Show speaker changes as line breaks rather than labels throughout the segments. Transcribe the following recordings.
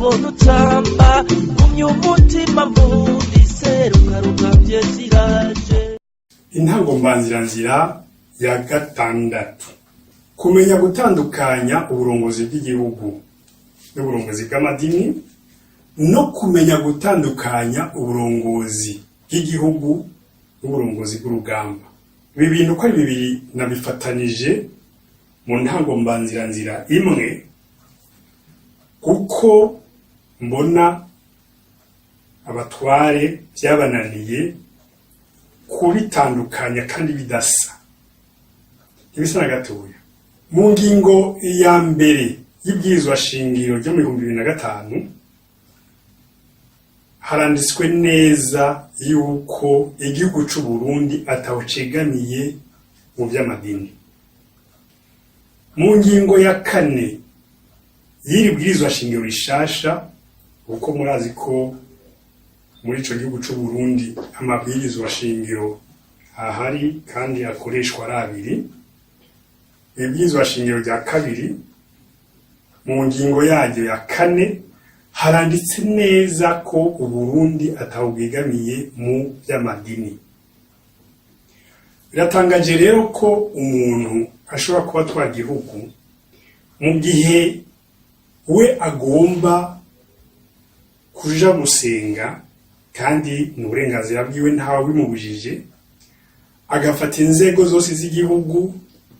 Ndakubona utamba, gumya umutima mbundi, seruka rugavye ziraje.
Intango mbanziranzira ya gatandatu: kumenya gutandukanya uburongozi bw'igihugu n'uburongozi bw'amadini, no kumenya gutandukanya uburongozi bw'igihugu n'uburongozi bw'urugamba. Ibi bintu uko ari bibiri nabifatanije mu ntango mbanziranzira imwe, kuko mbona abatware byabananiye kubitandukanya kandi bidasa, ntibisa na gatoya. Mu ngingo ya mbere y'ibwirizwa shingiro ryo mu 2005 haranditswe neza yuko igihugu c'u Burundi atawucegamiye mu vy'amadini. Mu ngingo ya kane y'iri bwirizwa shingiro rishasha, kuko murazi ko muri ico gihugu c'u Burundi amabwirizwa shingiro ahari kandi akoreshwa ari abiri, ibwirizwa shingiro rya kabiri mu ngingo yaryo ya kane haranditse neza ko Uburundi atawubwegamiye mu vy'amadini. Biratangaje rero ko umuntu ashobora kuba atwara igihugu mu gihe we agomba kuja gusenga, kandi ni uburenganzira bwiwe, ntawe bimubujije, agafata inzego zose z'igihugu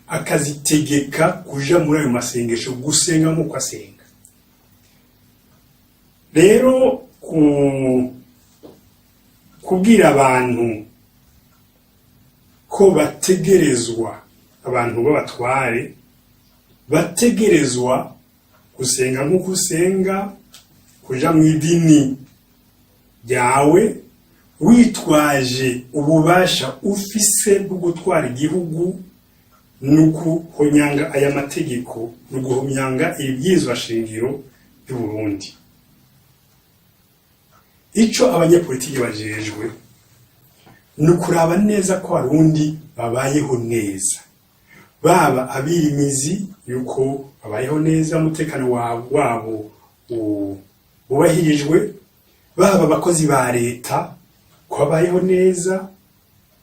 akazitegeka kuja muri ayo masengesho gusenga nk'uko asenga. Rero kubwira abantu ko bategerezwa, abantu b'abatware bategerezwa gusenga nk'uko usenga, kuja mu idini ryawe, witwaje ububasha ufise bwo gutwara igihugu, ni uguhonyanga aya mategeko, ni uguhonyanga ibwirizwa shingiro ry'u Burundi. Ico abanyepolitiki bajejwe ni ukuraba neza ko Abarundi babayeho neza, baba abirimizi yuko babayeho neza, umutekano wabo wubahirijwe, baba abakozi ba leta ko babayeho neza,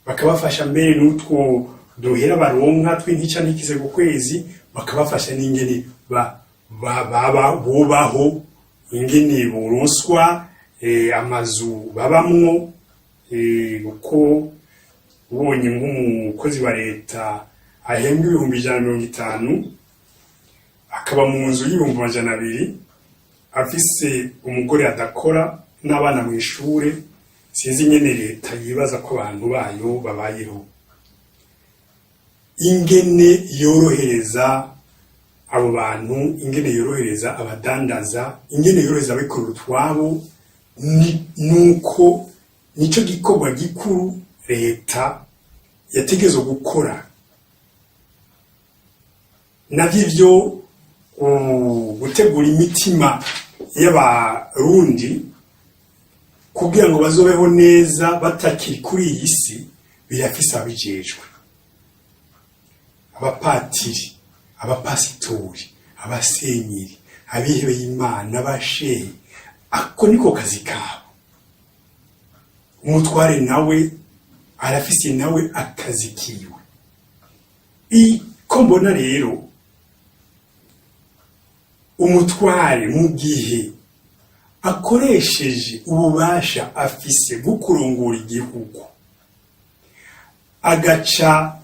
bakabafasha mbere n'utwo duhera baronka tw'intica ntikize ku kwezi, bakabafasha n'ingene bubaho, ingene boronswa amazu babamwo, kuko ubonye nk'umukozi wa leta ahembwa 150,000, akaba mu nzu y'200,000, afise umugore adakora n'abana mu ishure, sinzi ingene leta yibaza ko abantu bayo babayeho, ingene yorohereza abo bantu, ingene yorohereza abadandaza, ingene yorohereza abikorera utwabo. Nuko nico gikorwa gikuru leta yategerezwa gukora. Navyo ivyo gutegura imitima y'Abarundi kugira ngo bazobeho neza batakiri kuri iyi si, birafise ababijejwe: abapatiri, abapasitori, abasenyeri, abihebeye Imana, abashehe. Ako niko kazi kabo. Umutware nawe arafise nawe akazi kiwe. Iko mbona rero, umutware mu gihe akoresheje ububasha afise bwo kurongora igihugu, agaca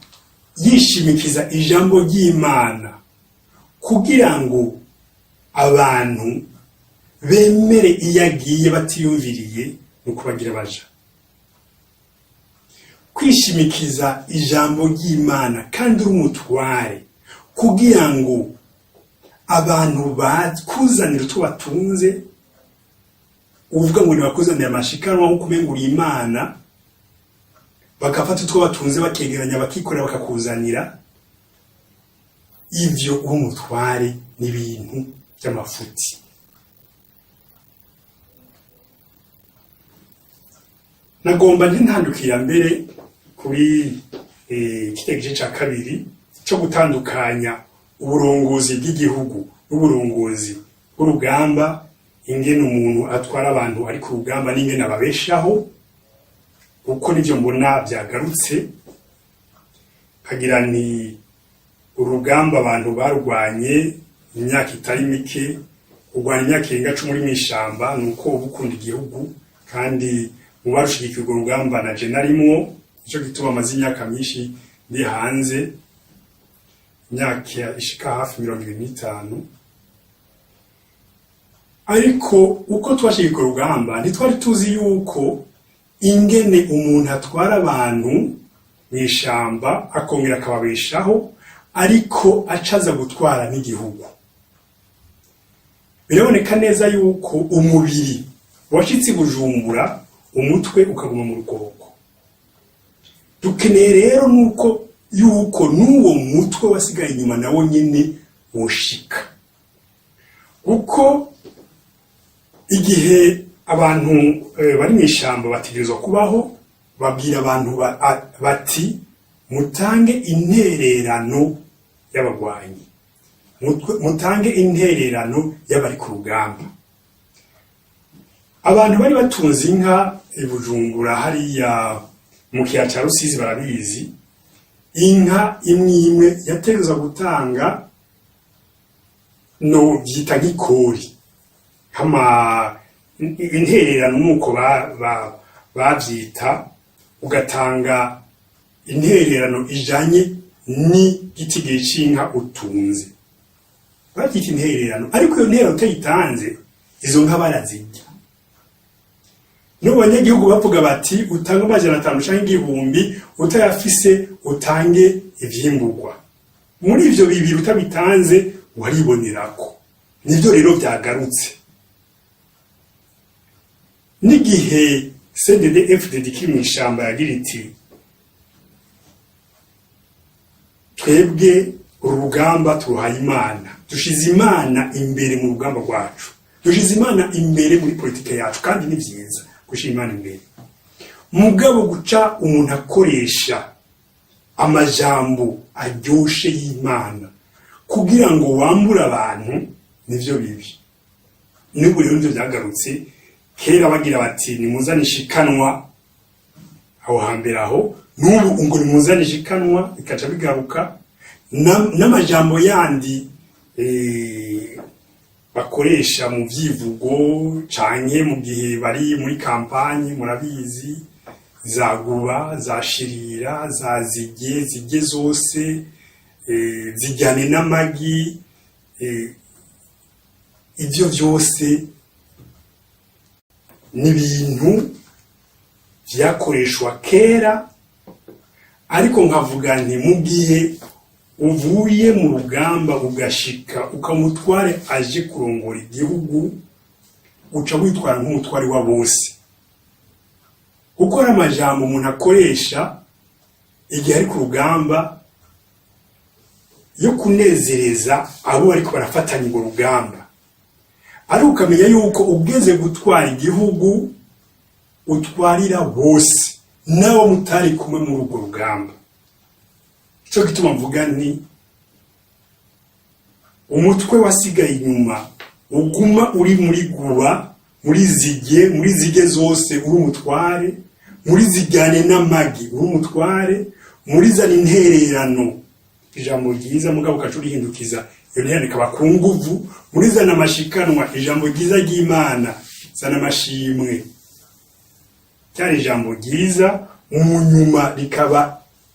yishimikiza ijambo ry'Imana kugira ngo abantu bemere iyo agiye batiyumviriye, ni ukubagira baja kwishimikiza ijambo ry'Imana kandi uri umutware, kugira ngo abantu bakuzanira utwo batunze, uvuga ngo ntibakuzanire amashikanwa nko kumenga uri Imana, bagafata utwo batunze, bakegeranya, bakikorera, bakakuzanira ivyo, uri umutware, n'ibintu by'amafuti. Nagomba ntintandukira mbere kuri kirya gice ca kabiri co gutandukanya uburongozi bw'igihugu n'uburongozi bw'urugamba. Ingene umuntu atwara abantu ari ku rugamba n'ingene ababeshaho, kuko nivyo mbona byagarutse. Nkagira nti urugamba abantu barwanye imyaka itari mike, kurwanya imyaka irenga 10 uri mw'ishamba, ni uko uba ukunda igihugu. Kandi mu barushigikiye urwo rugamba na je narimwo. Nico gituma amaze imyaka myinshi ndi hanze, imyaka ishika hafi 25. Ariko uko twashigikiye urugamba, ntitwari tuzi yuko ingene umuntu atwara abantu mw'ishamba akongera akababeshaho, ariko acaza gutwara n'igihugu. Biraboneka neza yuko umubiri washitse i Bujumbura, umutwe ukaguma mu rukoko. Dukeneye rero nuko yuko n'uwo mutwe wasigaye inyuma nawo nyene woshika, kuko igihe abantu bari mu ishamba bategerezwa kubaho. Babwira abantu bati: "Mutange intererano y'abagwanyi, mutange intererano y'abari ku rugamba." Abantu bari batunze inka i Bujumbura hariya mu kiyaya ca Rusizi barabizi. Inka imwe imwe yategerezwa gutanga, no byita nk'ikori, nk'ama intererano, nuko bavyita. Ugatanga intererano ijanye n'igitigiri c'inka utunze, babyita intererano. Ariko iyo ntererano utayitanze, izo nka barazirya. N'ubu banyagihugu bavuga bati: "Utange 500 canke 1000, utayafise utange ivyimburwa." Muri ivyo bibiri utabitanze waribonerako. Nivyo rero vyagarutse n'igihe CNDD FDD kiri mw'ishamba yagira iti: "Twebwe uru rugamba turuhaye Imana, dushize Imana imbere mu rugamba rwacu, dushize Imana imbere muri politike yacu." Kandi ni vyiza gushira Imana imbere, mugabo guca umuntu akoresha amajambo aryoshe y'Imana kugira ngo wambure abantu, nivyo bibi. N'ubu rero nivyo vyagarutse. Kera bagira bati: "Nimuzane ishikanwa." Aho hambere aho, n'ubu ngo: "Nimuzane ishikanwa." Bikaca bigaruka n'amajambo yandi bakoresha mu vyivugo canke mu gihe bari muri campagne. Murabizi, za guba, za shirira, za zige zige zose, zijyane n'amagi, ivyo vyose ni ibintu vyakoreshwa kera. Ariko nkavuga nti mu gihe uvuye mu rugamba ugashika ukamutware aje kurongora igihugu, uca witwara nk'umutware wa bose, kuko ari amajambo umuntu akoresha igihe ari ku rugamba yo kunezereza abo bariko barafatanya urwo rugamba. Ariko ukamenya yuko ugeze gutwara igihugu utwarira bose, n'abo mutari kumwe muri urwo rugamba. Ico gituma mvuga nti umutwe wasigaye inyuma uguma uri muri guba, muri zige, muri zige zose uri umutware, muri zijyane n'amagi uri umutware, muri zana intererano, ijambo ryiza mugabo ukaca urihindukiza, iyo ntererano ikaba ku nguvu, muri zana amashikanwa, ijambo ryiza ry'Imana, zana amashimwe, cyari ijambo ryiza, mu nyuma rikaba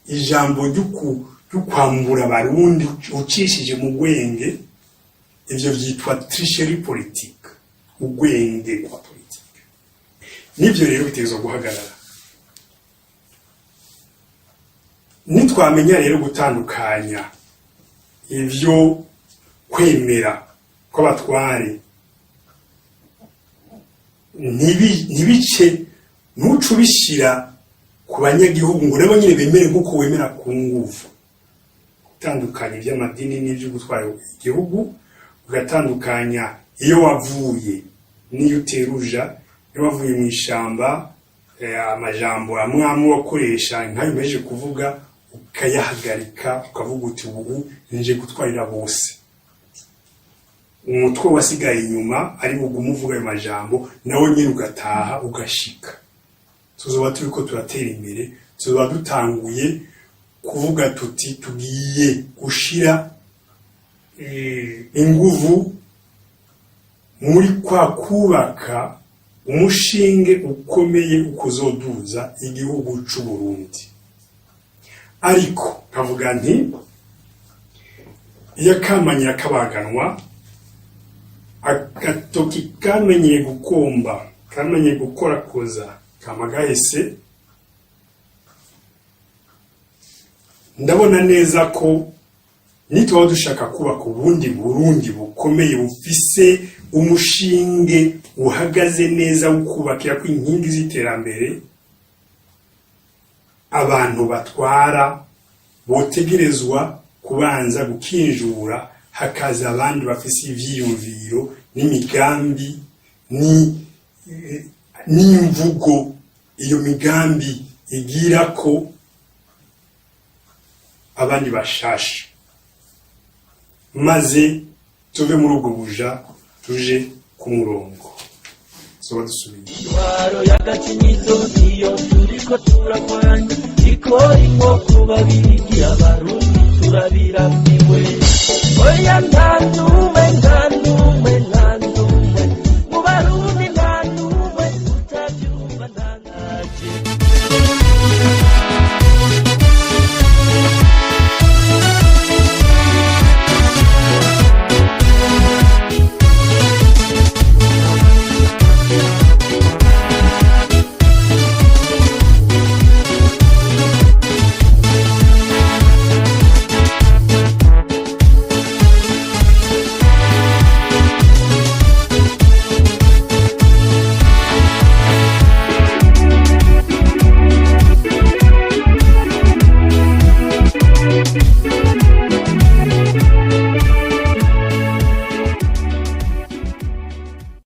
ijambo ry'ukwambura Abarundi ucishije mu gwenge. Ivyo vyitwa tricherie politique, ugwenge kwa politike. Nivyo rero bitegerezwa guhagarara. Nitwamenya rero gutandukanya ivyo kwemera kw'abatware, ntibice ntuce ubishira ku banyagihugu ngo nabo nyine bemere nk'uko wemera ku nguvu. Gutandukanya iby'amadini n'ibyo gutwara igihugu, ugatandukanya iyo wavuye n'iyo uteruja. Iyo wavuye mu ishamba, amajambo amwe amwe wakoresha nk'ayo umejeje kuvuga ukayahagarika, ukavuga uti: "Ubu nje gutwarira bose." Umutwe wasigaye inyuma ari bugume uvuga ayo majambo, nawe nyine ugataha ugashika. Tuzoba turiko turatera imbere, tuzoba dutanguye kuvuga tuti tugiye gushira inguvu muri kwa kubaka umushinge ukomeye ukuzoduza igihugu c'u Burundi. Ariko nkavuga nti iyo akamanye akabaganwa, agatoki kamenyeye gukomba, kamenyeye gukorakoza, kama gahese. Ndabona neza ko nituba dushaka kubaka ubundi Burundi bukomeye, bufise umushinge uhagaze neza wo kubakira ko inkingi z'iterambere, abantu batwara botegerezwa kubanza gukinjura, hakaza abandi bafise ivyiyumviro n'imigambi n'imvugo iyo migambi igira ko abandi bashasha, maze tuve muri ubwo buja tuje ku murongo. Soba dusubiye.
Intwaro y'agacinyizo niyo turiko turagwanya, ikora inko kuba bigira Abarundi turabirambiwe. Oya, nta n'umwe, nta n'umwe, nta n'umwe mu Barundi, nta n'umwe utabyumva ntangaje.